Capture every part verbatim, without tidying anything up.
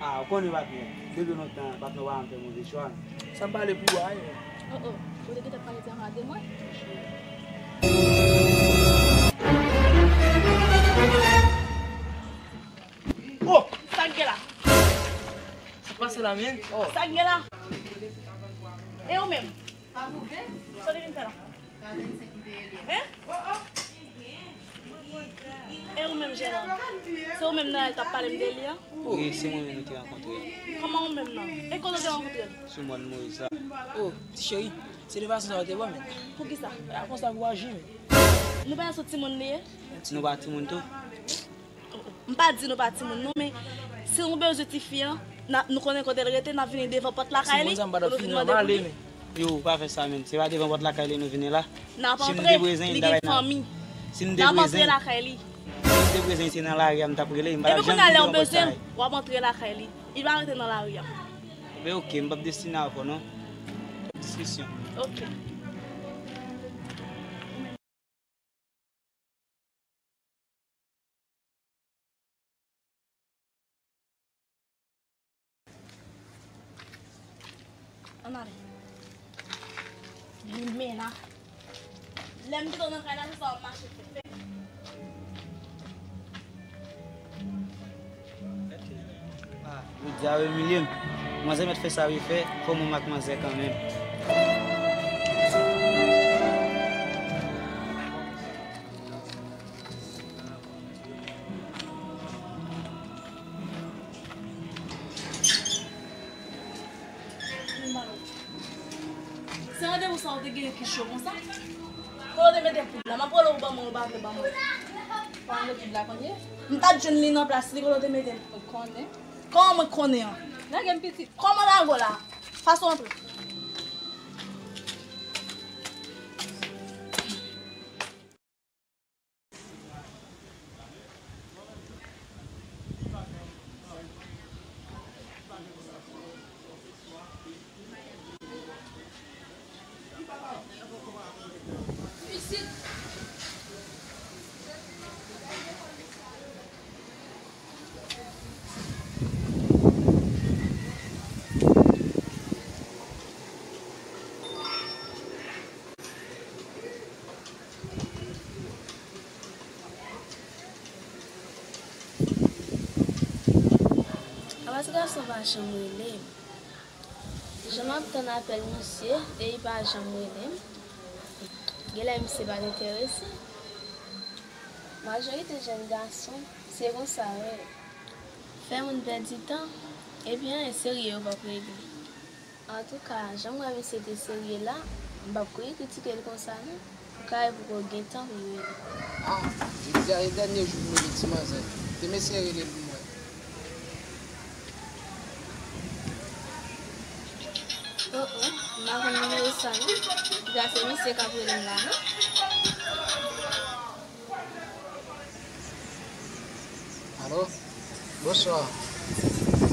Ah, ou konnen, patnè. Depi lontan, patnè, w pa janm fè move chwa. Sa m pale pou ou a, wi. Oh, oh. Ou te gentan pale travay de mwen? Oh! Sa k gen la? Sa k pase la, men? Oh. Sa k gen la? E ou menm? Sa w te vin fè la? Hein? E ou menm, Jérôme? Se ou menm Noël t ap pale m de li an? Wi, se mwen menm ki rankontre l. Kòman ou menm nan? E kote w te rankontre l? Sou mòn Moyiz la. Oh, ti cheri, se de fason sa w te wè, men. Poukisa? A konsa pou w aji, men. Nou pa sou timoun li ye? Nou pa timoun tou? M pa di nou pa timoun non, men si nou bezwen tifi an, n a, nou konnen kote l rete, n ap vini devan pòt lakay li pou nou vin mande pou li. Yo, ou pa fè sa, men. Se pa devan pòt lakay li nou vini la. N ap antre, li gen fanmi. N ap antre lakay li. Si m te prezen, se nan lari a m t ap rele, m pa t ap janm vin devan pòt sa. Epi kounye a, lè w bezwen l, w ap antre lakay li. Li pa rete nan lari a. Ben, oke, m p ap destine ankò non. Diskisyon. Oke. Ann ale. Li men la. Lè m kite w nan kay la, se sa w ap mache fè. Ah, jodi a w imilye m. Manzè mèt fè sa w vle fè, fò m wè m ak manzè kanmenm. Se randevou sa w te genyen ki cho konsa? Kote w te mete poud la? M ap rele w ban mwen, ou pa vle ban mwen. Pa rele poud la kounye? M pa t jwenn li nan plas li, kote w te mete l? Ou konnen. Kòman mwen konnen an? Lage m pitit. Kòman lage w la? Fason antre. Apa ti gason pa janm rele m. Jan m ap tann apèl misye e li pa janm rele m. Genlè misye pa t enterese. Majorite jèn gason, se konsa yo ye. Fè moun pèdi tan, epi anyen serye yo p ap regle. Antouka, jan m wè misye te serye la, m p ap kouri kritike l konsa non. Ou ka wè poko gen tan pou l rele. Ah, jodi a se dènye jou m rele ti manzè. Te m eseye rele l pou m wè. Oh, oh, m pa konn nimewo sa non. Poutèt se misye k ap rele m la non. Alo? Bonswa.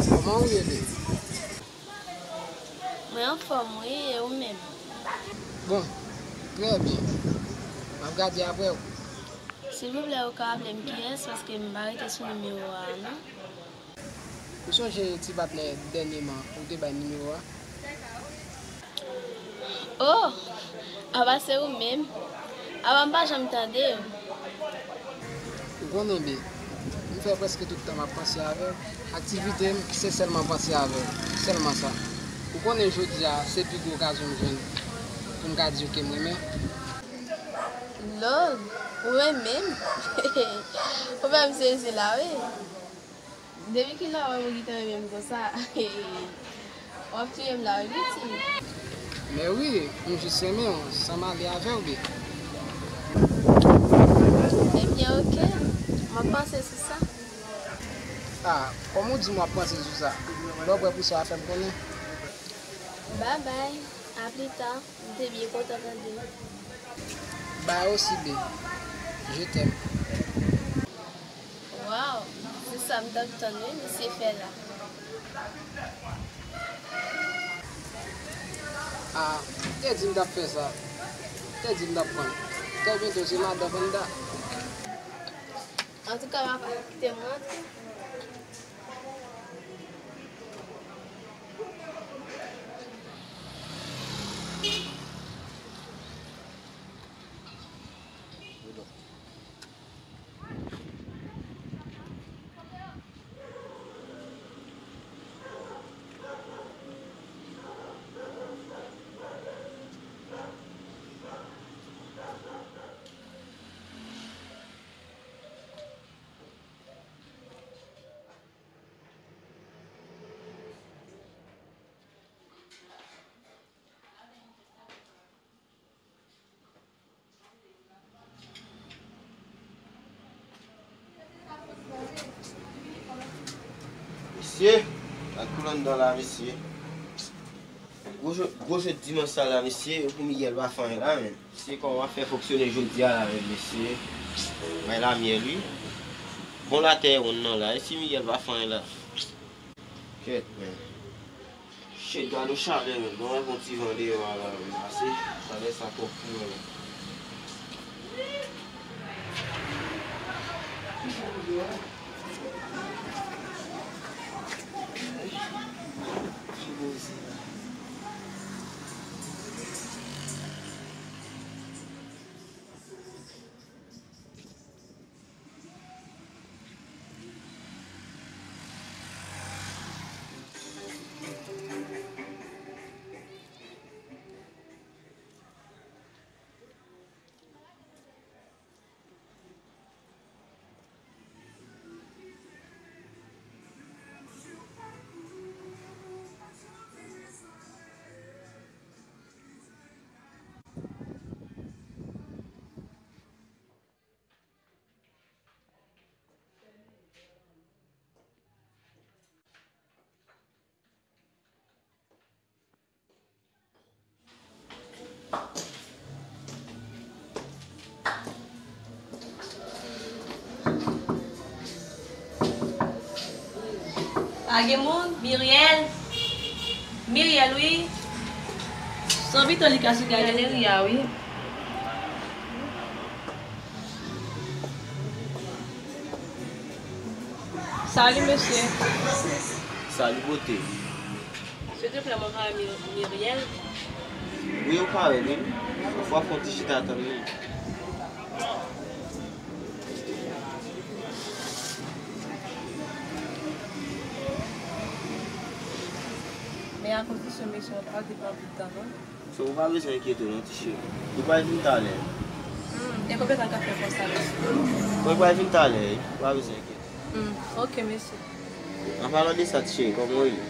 Kòman ou ye, bebe? Mwen anfòm wi, e ou menm? Bon, trè byen. M ap gade apre w. Silvouplè, ou ka raple m kiyès, paske m pa rete sou nimewo a non. Ou sonje ti patnè dènyèman ou te bay nimewo a? Oh! Apa se ou menm? Apa m pa janm tande w? Ou konnen byen, m fè prèske tout tan m ap panse avè w. Aktivite m, se sèlman panse avè w. Sèlman sa. Ou konnen jodi a, se pi gwo okazyon m jwenn pou m ka di w ke m renmen w. Lòl, ou renmen m? Ou fè m sezi la wi. Depi kilè w wè m ou gentan renmen m konsa? W ap touye m la wi piti. Men wi, m jis renmen w, san m ale avè w byen. Ebyen oke, m ap panse sou sa. Ah, kòm ou di m w ap panse sou sa, lè w prè pou sa w a fè m konnen. Babay, a pli ta, m te byen kontan tande w. Bay osi bebe, je t'aime. Waw, se sa m t ap tann wi misye fè la. Ah, m te di m t ap fè sa. M te di m t ap pran l. Trè byento se madan Vanda. Antouka papa, kite m rantre. Mesye, gad koulè anndan la, mesye. Gwo jou, gwo jou dimanch sa la, mesye, pou Miguel pa fè anyen la, menm. Mesye, kòman w ap fè fonksyone jodi a la, menm, mesye? Bay lamyèl, wi. Bon, latè wonn nan la, e si Miguel pa fè anyen la? Kèt, menm. Shit, gad yon chalè, menm. Bon, yon ti van deyò a la, menm. Pase, chalè sa twòp pou mwen, menm. Pa gen moun? Miriel? Miriel, wi. Se yon pito li ka sou galeria, wi. Salut, mesye. Salut, bote. Silteplè, mwen ka wè Mi-, Miriel? Wi, ou ka wè l, wi. Fò w fè yon ti chita tann li. Men akoz de se mesye an pa depi anpil tan, non? So, ou pa bezwen enkyete w non, ti cheri. Li pral vin talè. Hmm, e konbyen tan l ka fè konsa, mesye? Bon, li pral vin talè, wi. Ou pa bezwen enkyete w. Hmm, ok, mesye. An palan de sa, ti cheri, kòman w ye?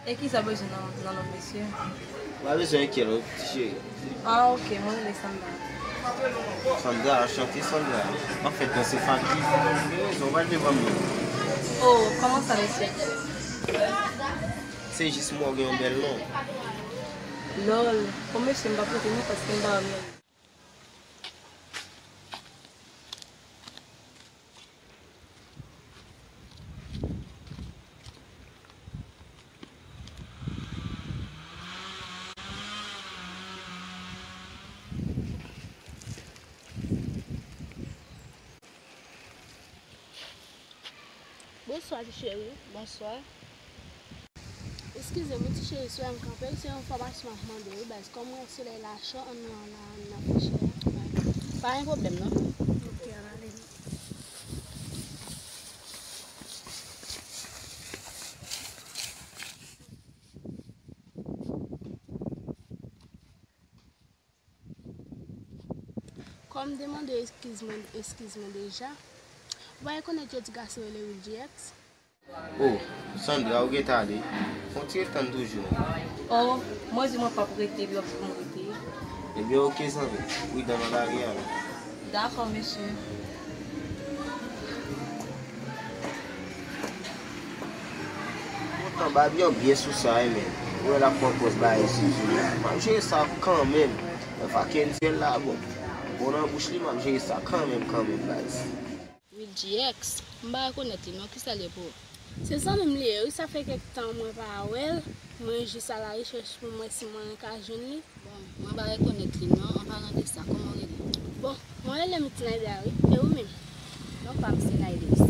E kisa w bezwen nan, nan lòt mesye? M pa bezwen enkyete w, ti cheri. Ah, ok, mwen rele Sandra. Sandra, anchante, Sandra. Anfèt, nan se Faki. Gen rezon, w pa t vle ban m non. Oh, kòman sa, mesye? Se jis mwen gen yon bèl non. Lòl, bon, mesye, m p ap rete non, paske m pa wè m. Bonswa, ti cheri. Bonswa. Eskize m wi, ti cheri, si w wè m kanpe, se yon enfòmasyon m ap mande w wi, baz. Kòm m wè solèy la cho, ann nou al la, ann nan frechè a. Pa gen pwoblèm, non. Ok, ann ale. Kòm m te mande w eskiz mwen, eskiz mwen deja, ou pa rekonèt yon ti gason rele Wildy X? Oh, Sandra, ou gentan ale? Fè yon ti ret tann toujou. Oh, mwen di mwen p ap rete, epi w ap di pou m rete. Ebyen, oke, zanmi. Pridan nan lari a. Dakò, mesye. Poutan, Babi an byen sou sa, wi, men. Ou wè l ap pran pòz bagay sou zye l la. M ap jere sa kanmenm. Nan fa kendyèl la, bon. Bon nan bouch li, m ap jere sa kanmenm, kanmenm, baz. Wildy X, m pa rekonèt li non, kisa l ye pou ou? Se zanmi m li ye, wi, sa fè kèk tan mwen pa wè l. Mwen jis alarechèch pou m wè si mwen ka jwenn li. Bon, mwen pa rekonèt li non, an palan de sa, kòman w rele? Bon, mwen rele m Tinaida, wi. E ou menm? Non pa m se Naides.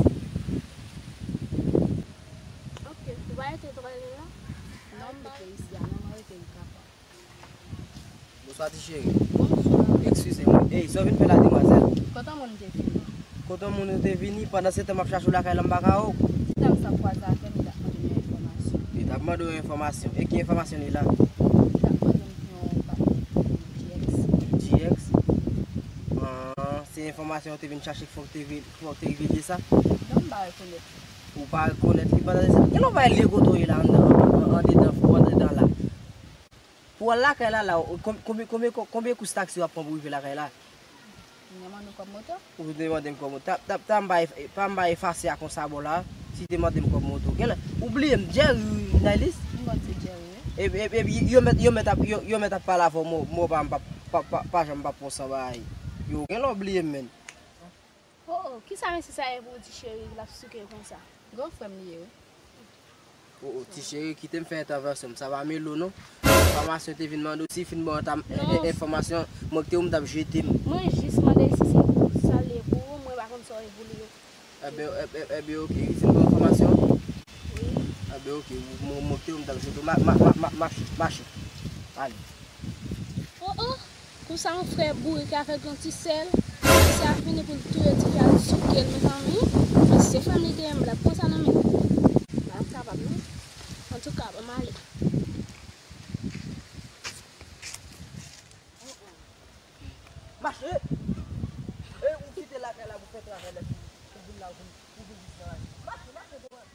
Ok, ou pa rete twò lwen non? Non, m pa rete isi a non, mwen rete Okap. Bonswa, ti cheri. Bonswa. Eskize mwen. Ey, sa w vin fè la, demwazèl? Kontan mwen m te vin. Kote moun ou te vini, pandan se tan m ap chache w lakay la, m pa ka wè w. Ti dam sa kwaze avè m, li t ap mande m yon enfòmasyon. Li t ap mande w yon enfòmasyon. E ki enfòmasyon li la? Li t ap mande m pou yon bagay pou G X. G X? Ah, se enfòmasyon ou te vin chache, fòk te vi-, fòk te rive di sa? Non, m pa rekonèt li. Ou pa rekonèt li pandan se tan? Gen lè w pa lye kote w ye la anndan, an, an, andedan, andedan la. Pou w al lakay la, la, konbyen, konbyen, konbyen kous taksi w ap pran pou w rive lakay la? Mwen mande w kòb moto? Ou te mande m kòb moto. Ta, ta, ta m pa efe-, ta m pa efase a konsa bò la. Si te mande m kòb moto. Genlè, ou bliye m, Jerry, Nailis? M konn se Jerry, wi. Epi, epi, epi, yo mèt, yo mèt ap, yo, yo mèt ap pale avè w, mo, mo pa, m pa, pa, pa, pa janm p ap pran w san bagay. Yo, genlè w bliye m, menn. Oh, oh, kisa mesye sa ye pou w di cheri l ap souke konsa? Gran frè m li ye, wi. Oh, oh, ti cheri, kite m fè entèvansyon m. Sa pa Melo, non. Enfòmasyon te vin mande w, si fin ba w ta, e, e, enfòmasyon, mwen kite w, m t ap jete m. Mwen jis mande si se pou sa l ye pou ou, mwen pa konn sa w ye pou li yo. Ebyen, e, e, ebyen, oke, fin ba w enfòmasyon? Wi. Ebyen, oke, mwen, mwen kite w, m t ap jete w. Ma, ma, ma, ma, mache, mache. Ale. Oh, oh. Konsa yon frè bourik avèk yon ti sè l, misye ap vini pou l touye tifi a, l souke l, mezanmi. Men si se frè m li te ye, m p t ap pran sa nan men l. M p ap kapab, non. Antouka, ban m ale. Mache! E ou kite lakay la pou fè travay la, pou vin la, pou vin, pou vin jis nan la. Mache, mache, pou mache.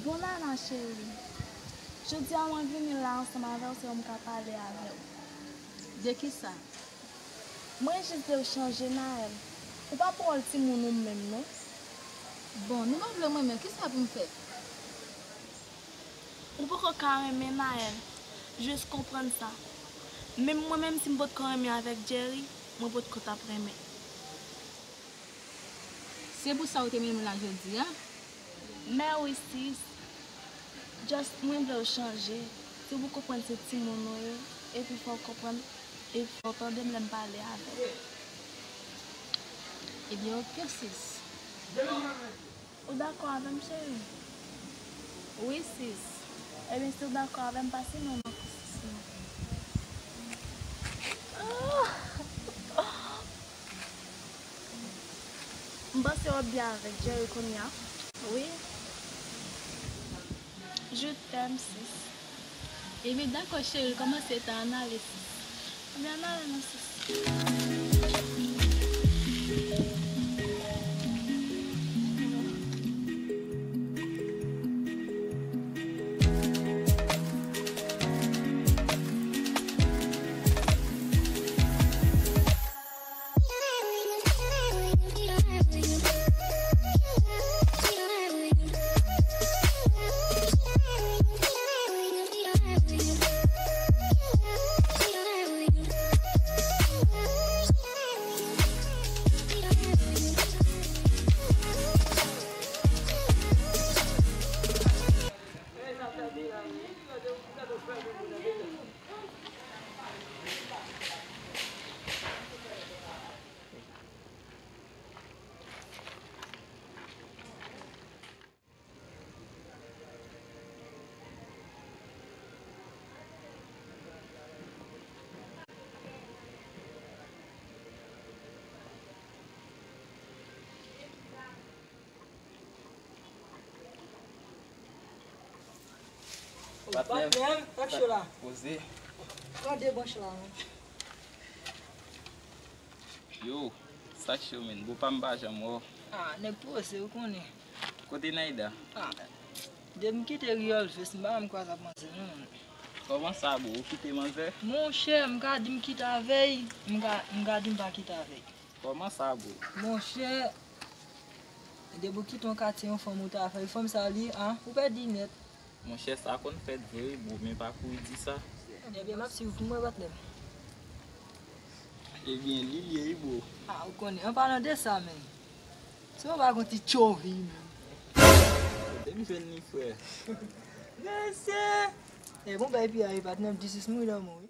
Bon, Nana cheri, jodi a mwen vini la ansanm avè w, se pou m ka pale avè w. De kisa? Mwen jis vle w chanje, Naël. Ou pa pran w timoun ou menm, non. Bon, nou pa vle m renmen, kisa pou m fè? Ou poko ka renmen Naël. Jis konprann sa. Menm mwen menm, si m potko renmen avèk Jerry, mwen potko t ap renmen. Se pou sa ou te mennen m la jodi a? Mèwi sis. Just mwen vle w chanje. Se pou konprann se timoun ou ye. Epi fò w konprann. Epi fò w tande m lè m pale avè w. Ebyen, oke, sis. Ou dakò avè m, cheri? Wi, sis. Ebyen, si w dakò avè m, pase men w nan kou sis mwen. M panse w ap byen avèk Jerry kounye a. Wi. Je t'aime, sis. Ebyen, dakò, cheri, kòmanse ta ann ale, sis. Ebyen, ann ale, non, sis. Patnè m, sa k cho la? Poze. Pran de branch la, non. Yo, sa k cho, menn? Bo pa m pa janm wè w. Ah, nèg poze, ou konnen. Kote Naïda? Ah, depi m kite Riolves, m pa janm kwaze ak manzè, non, menn. Kòman sa, bo? Ou kite manzè? Monchè, m ka di m kite avè l, m ka, m ka di m pa kite avè l. Kòman sa, bro? Monchè, depi w kite yon katye, yon fanm ou ta fè, fanm sa li, an, ou pèdi nèt. Monchè, sa konn fèt vre wi bro, men pa kouri di sa. Ebyen, m ap swiv pou mwen, patnè m. Ebyen, li l ye wi bro. Ah, ou konnen, an palan de sa menm, si w pa gon ti tchovi menm. Kote m jwenn li, frè? Mesye! E bon, bay pi a wi, patnè m, this is Mouy Lanmou wi.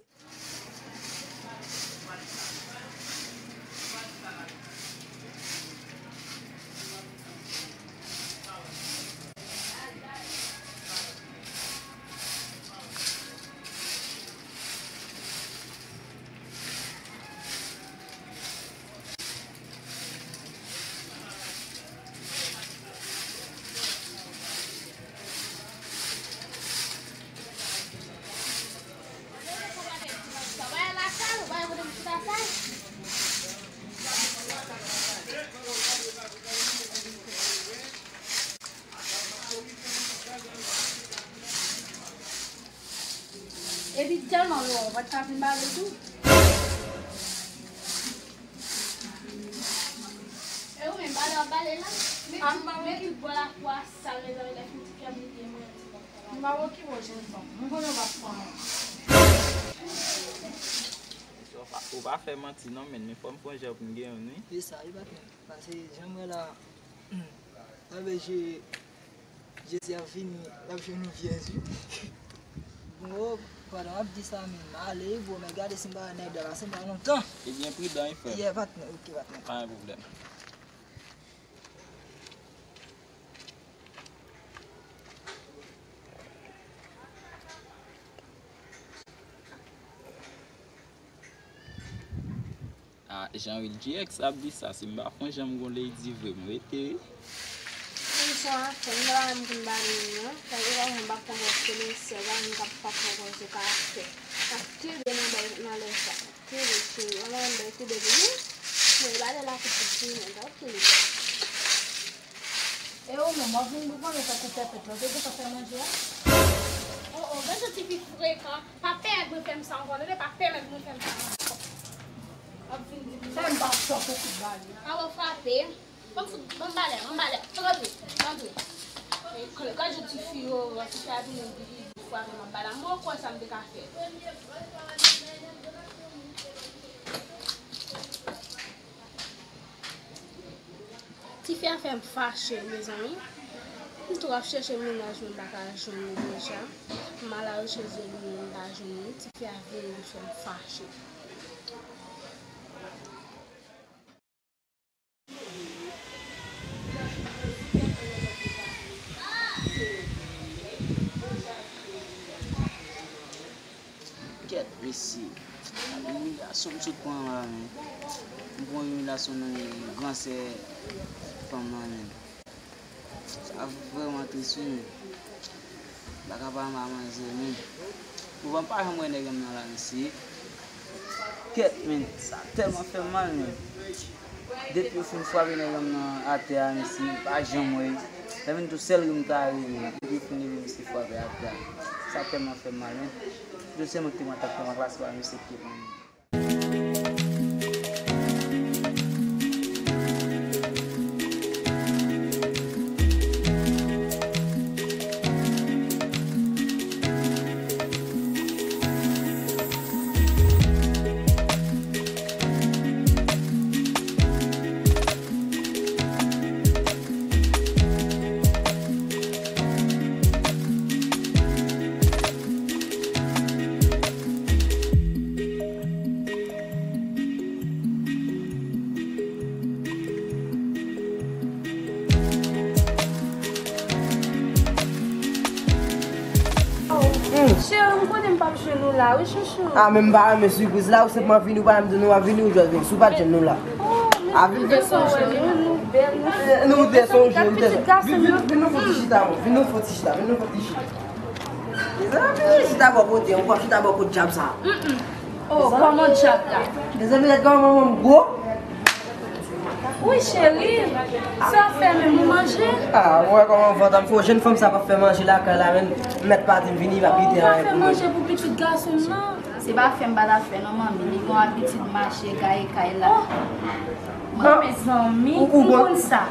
Epi tèlman lò, ou pa t ka vin bale tou. E ou menm, bale w ap bale la? Men, men tout bò lakou a sal, mezanmi, lè fouti fè mouye mwen, ti bò. M pa okipe w, jèn fanm. M konnen w p ap pran. Ou pa, ou pa fè manti non, men, men fò m fè yon jan pou m gen youn, wi. Se sa, wi, patnè. Paske jan m wè la, anben, je, Jezi ap vini, l ap jwenn yon pyès, wi. Bon, pandan w ap di sa, men, m ale, wi, bro, men gade si m pa wè nèg la, paske m pa wè lontan. Ebyen, pridan, wi, frè m. Yeah, patnè, ok, patnè. Pa gen pwoblèm. Ah, Jean Will G X ap di sa, si m pa fon jan m gon lady vre, m rete wi. Konsa, fè m pa menm konn bale non. Sa vle pa m pa konn wè konesè, pa menm k ap pa konn wè se ka fè. Ap kenbe nan bay nan lè sa. Kenbe cheri, wè nan bay kenbe pou nou. Mwen bale la pou ti fi, mwen t ap kenbe. E ou menm, w ap vin pou konnen sa kou pèpèt la, ou te gentan fè manje a? Oh, oh, gade yon ti fi frekan. Pa pèmèt mwen fè m sa ankò, tande, pa pèmèt mwen fè m sa ankò. W ap vin di m. Fè m pa fè kou kout bale. A w frape. Ban m fout, ban m balè, ban m balè. Rantre, rantre. E, gade yon ti fi yo, yon ti fi a vin di li frape m ap bale. Mwen kwè sa m te ka fè. Tifi a fè m fache, mezanmi. M tou ap chèche mennaj mwen, m pa ka jwenn li deja. M al al chèche li, m pa jwenn li. Tifi a vini, li fè m fache. Kèt, mesye. Gade imilyasyon m sot pran la, men. M pran imilyasyon nan men gran sè fanm nan, men. Sa vrèman tris, wi, men. M pa ka pa anba manzè, men. Pouvan m pa janm wè nèg an m nan la, mesye. Kèt, men. Sa tèlman fè m mal, men. Depi yo fin frape nèg an m nan atè a, mesye, m pa janm wè. Sa vin tou sèl ri m ka ri, men. Depi yo fin leve misye frape atè a. Sa tèlman fè m mal, men. Yo sèlman ki te pran tak la, m a klase pa misye ki te pran. Cheri, m konnen m p ap jwenn ou la, wi, chouchou. Ah, men m pa renmen sipriz la, ou senpman vini, ou pa menm di nou w ap vini, ou jwenn vini. Si w pa t jwenn nou la. Oh, men m te sonje nou, nou bèl, nou... Nou te sonje, nou te sonje. Vin, vin, vin nou fè ti chita, bon. Vin nou fè ti chita, vin nou fè ti chita. Mezanmi, chita bò kote, ankò chita bò kot djab sa. Mm, mm. Oh, kòman djab la? Mezanmi, gade kòman manman m gwo. Wi, cheri. Sa w fè menm, ou manje? Ah, ou wè kòman vant ap fè w. Jèn fanm sa p ap fè manje lakay la, men mèt pati m vini, m ap kite anyen pou manje. Ou pa fè manje pou pitit gason m nan? Se pa fè m pa ta fè non, manmi. Li gen yon abitid mache gaye kay la. Oh. Bon, mezanmi, ou, ou m konn sa.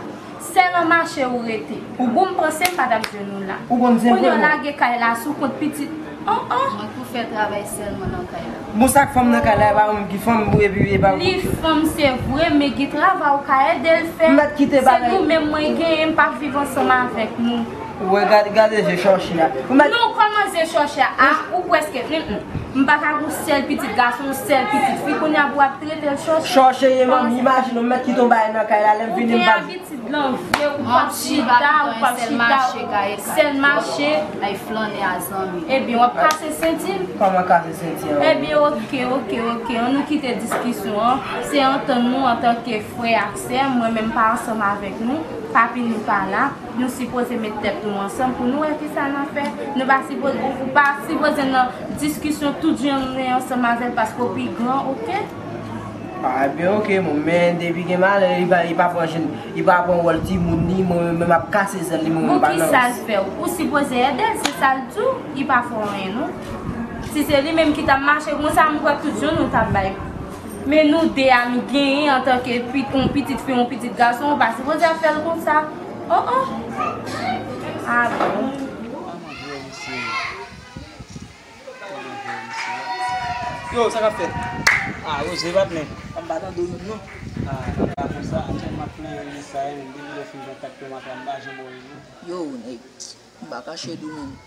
Sèl an mache ou rete. Ou bon, m panse m pa t ap jwenn ou la. Ou konn zen vre. Kounye a w lage kay la sou kont pitit. An, an. Mwen pou fè travay sèlman nan kay la. Bon, sa k fanm nan kay la, e pa ou menm ki fanm, epi e pa ou. Li fanm, se vre, men gen travay ou ka ede l fè. M mèt kite bagay. Se nou menm mwen genyen, m p ap viv ansanm avèk nou. Ou wè, gade, gade je chòche a. Ou mèt. Non, kòman je chòche a? A, ou prèske, mm, mm. M pa ka gon sèl pitit gason, yon sèl pitit fi, kounye a pou w ap trete l chòche. Chòche ye, manmi, imajine w mèt kite yon bagay nan kay la, lè m vini, m pa. Ti blan vre, ou p ap chita, ou p ap chita, sèl mache. Ay flannen a zanmi. Ebyen, w ap kase senti m. Kòman kase senti an? Ebyen, oke, oke, oke. Ann nou kite diskisyon an. Se antann nou antanke frè ak sè. Mwen menm pa ansanm avèk nou. Papi nou pa la. Nou sipoze met tèt nou ansanm pou nou wè kisa n ap fè. Nou pa sipoze, ou pa sipoze nan diskisyon tout jan nou ansanm avè l paske w pi gran, oke? A, ebyen, oke, bon, men depi gen malè, li pa, li pa pran jen, li pa pran wòl timoun li, mwen menm m ap kase zèl li, mwen menm m pa nan. Bon, kisa l fè w? Ou sipoze ede l, se sa l di w, li pa fè w anyen, non. Si se li menm ki t ap mache konsa, m kwè tout jan nou t ap bay. Men nou de a, m genyen antanke pi-, yon pitit fi, yon pitit gason, ou pa sipoze ap fè l konsa. Oh, oh. A bon. Yo, sa k ap fèt? Ah, Roze, patnè. An ba nan do moun, non. Ah, pa konsa, atè m ap plenyen sa, e menm depi lè fin kontak yo, m ap anba janm wè yo. Yo, nèg, m pa kache di w, menm.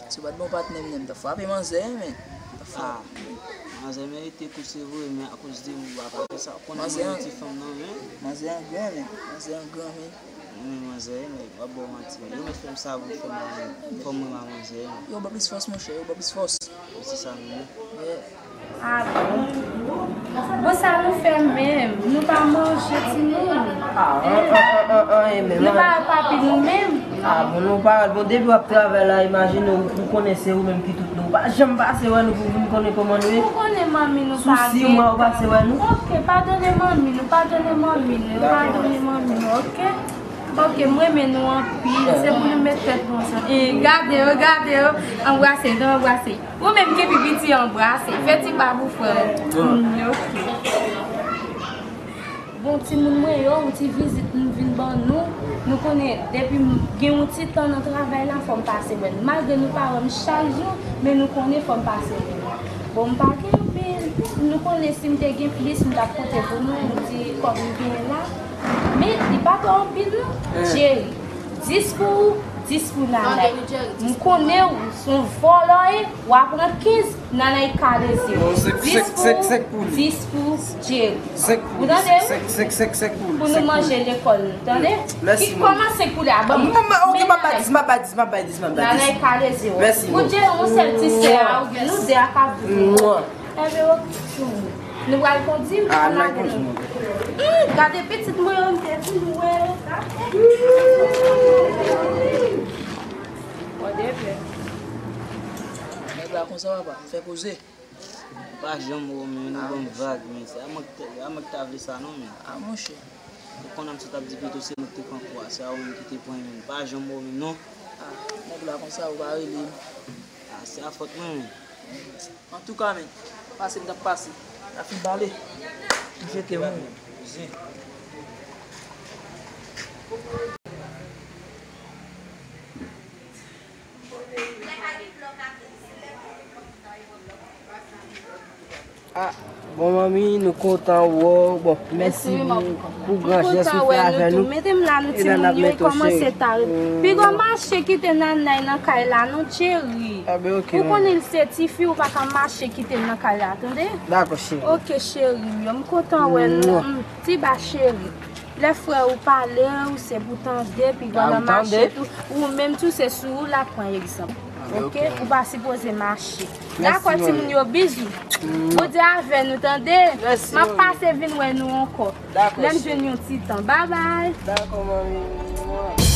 Si w pa t bon patnè m, menm, m t ap frape manzè, menm. M t ap frape. Ah, manzè merite kou, se vre, men akoz de m, w pa ka fè sa. Ou konnen mwen yon ti fanm nan, men. Manzè an gran, menm. Manzè an gran, menm. Men manzè, nèg, w ap ba w manti. Yo mèt fè m sa pou fè m, fò m renmen manzè. Yo ba plis fòs, monchè, yo ba plis fòs. Se sa menm. Yeah. Ah bon? Bon, sa nou fè menm? Nou pa manje timoun? Ah, an, an, an, an, an, e menm. Nou pa wè papi nou menm? Ah bon, nou pa, bon, depi w ap travay la, imajine w, ou konnen se ou menm ki tout nou. Ou pa janm pase wè nou pou vin konnen kòman nou ye. Ou konnen manmi nou pa gen. Sou sis mwa ou pase wè nou. Ok, padone manmi nou, padone manmi nou, padone manmi nou, ok? Ok, m renmen nou anpil. Se pou nou met tèt nou ansanm. E, gade yo, gade yo. Anbrase, nou anbrase. Ou menm ki pi piti, anbrase. Fè ti ba pou frè w. Mm, ok. Bon, timoun mwen yo, yon ti vizit m vin ban nou. Nou konnen, depi m gen yon ti tan nan travay la, fò m pase wè nou. Malgre nou pa wè m chak jou, men nou konnen fò m pase wè nou. Bon, m pa gen anpil. Nou konnen si m te gen plis, m t ap pote pou nou, yon ti kòb m genyen la. Men, li pa twò anpil, non. Jerry, dis pou ou, dis pou Nanay. M konnen ou se yon vòlò ye, w a pran kenz, Nanay kale zewo. Dis pou ou, dis pou Jerry. Ou tande? Pou nou manje lekòl nou, tande? Ki kòmanse koulye a, ban m. Ok, m ap bay dis, m ap bay dis, m ap bay dis, m ap bay dis. Nanay kale zewo. Pou Jerry, yon sèl ti sè a, ou gen nou de a ka viv. Enben, ok. Nou pral kondi, nou pral lage nou. Ih, gade pitit mwen yo, m te vin wè yo. Gade. Bon, de vre. Nèg la konsa, papa, fè koze. Pa janm wè w, men, nou ban m vag, men. Se a mwen k te, a mwen k ta vle sa, non, men. Ah, monchè. Ou konnen m sot ap di pito se mwen k te pran kou a, se a ou menm ki te pran, men. Pa janm wè w, men, non. Ah, nèg la konsa, ou pa rele m. Ah, se a fòt mwen, men. Antouka, men, pase m t ap pase. Afin pale. M jete moun. Ah, bon, manmi, nou kontan wè w. Bon, mèsi pou, pou gran jès ou fè avè nou. Mete m la, nou timoun yo kòmanse ta. Piga w mache kite Nanay nan kay la, non, cheri. Ou konnen l se tifi, ou pa ka mache kite l nan kay la, tande? Dakò, cheri. Ok, cheri m yo, m kontan wè nou. Ti ba cheri. Lè frè ou pale, ou se pou tande, piga w nan mache tou. Ou menm tou, se sou ou l ap pran egzanp. Ok? Ou pa sipoze mache. Dakò, timoun yo, bizou. Bondye avè nou, tande? M ap pase vin wè nou ankò. Lè m jwenn yon ti tan. Babay. Dakò, manmi.